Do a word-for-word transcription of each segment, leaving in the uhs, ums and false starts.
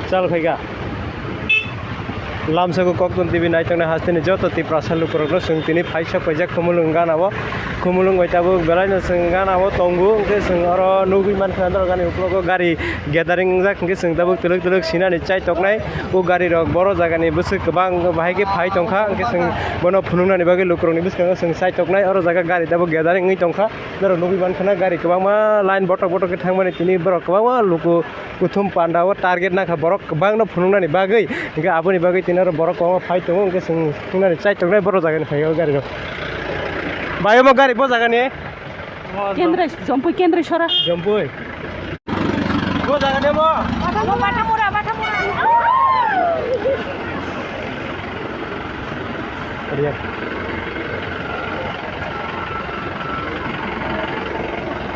Chal phaikha. Lamsako Kokton T V naitongnai hasteni joto Tiprasa lukurokno chwng tini phaisa paijak Khumulwng ganao. Khumulwng bai tabuk belaino chwng ganao tongo, hwnkhe chwng oro nugwi mankha norok ani uklogo gari gathering wngjak, hwnkhe chwng tabuk twlwk twlwk sinani chaitoknai. O garirok boro jagani bwswk kwbang bahai khe phai tongkha, hwnkhe chwng bono phunuknani bagwi lukurokni bwskango chwng chaitoknai. Oro jaga gari tabuk gathering wngwi tongkha, norok nugwi mankha na gari kwbangma line botok botok khe thangmani, tini borok kwbangma luku kuthum panda o target nangkha borok kwbangno phunuknani bagwi, hwnkhe aboni bagwi tini oro borok kwbangma phai tongo, hwnkhe chwng phunuknani chaitoknai borok jagani phaio gari rok. Bai, omo gari bo jagani? Kendra, Jompui Kendra sora. Jompui. Bo jagani omo? Batamura, Batamura.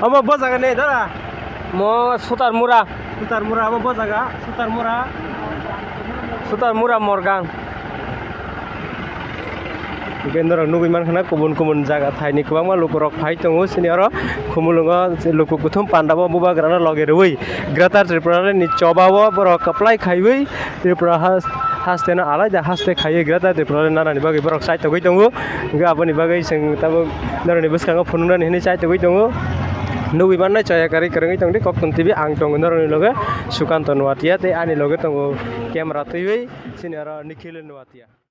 Omo bo jagani dara? Mo Sutarmura. Sutarmura, abo bo jaga, Sutarmura. Sutarmura Morgang. Hwnkhe norok nugwi mankha na kubun kubun jaga thaini kwbangma lukurok phai tongo, chini oro Khumulwngo luku kuthum panda bo bubagrano loge rwui Greater Tripura ni choba o borok kwplai khaiwi Tripura has-, haste no alaida haste khaiwi Greater Tripura ni nanani bagwi borok chaitogwi tongo. Hwnkhe aboni bagwi chwng tabuk norokni bwskango phunuknani hinwi chaitogwi tongo. Nugwi mannai chaya karwi kwrwngwi tongdi Kokton T V, ang tongo norokni loge Sukanto Nuatia tei ani loge tongo camera twiwi chini oro Nikhil Nuatia.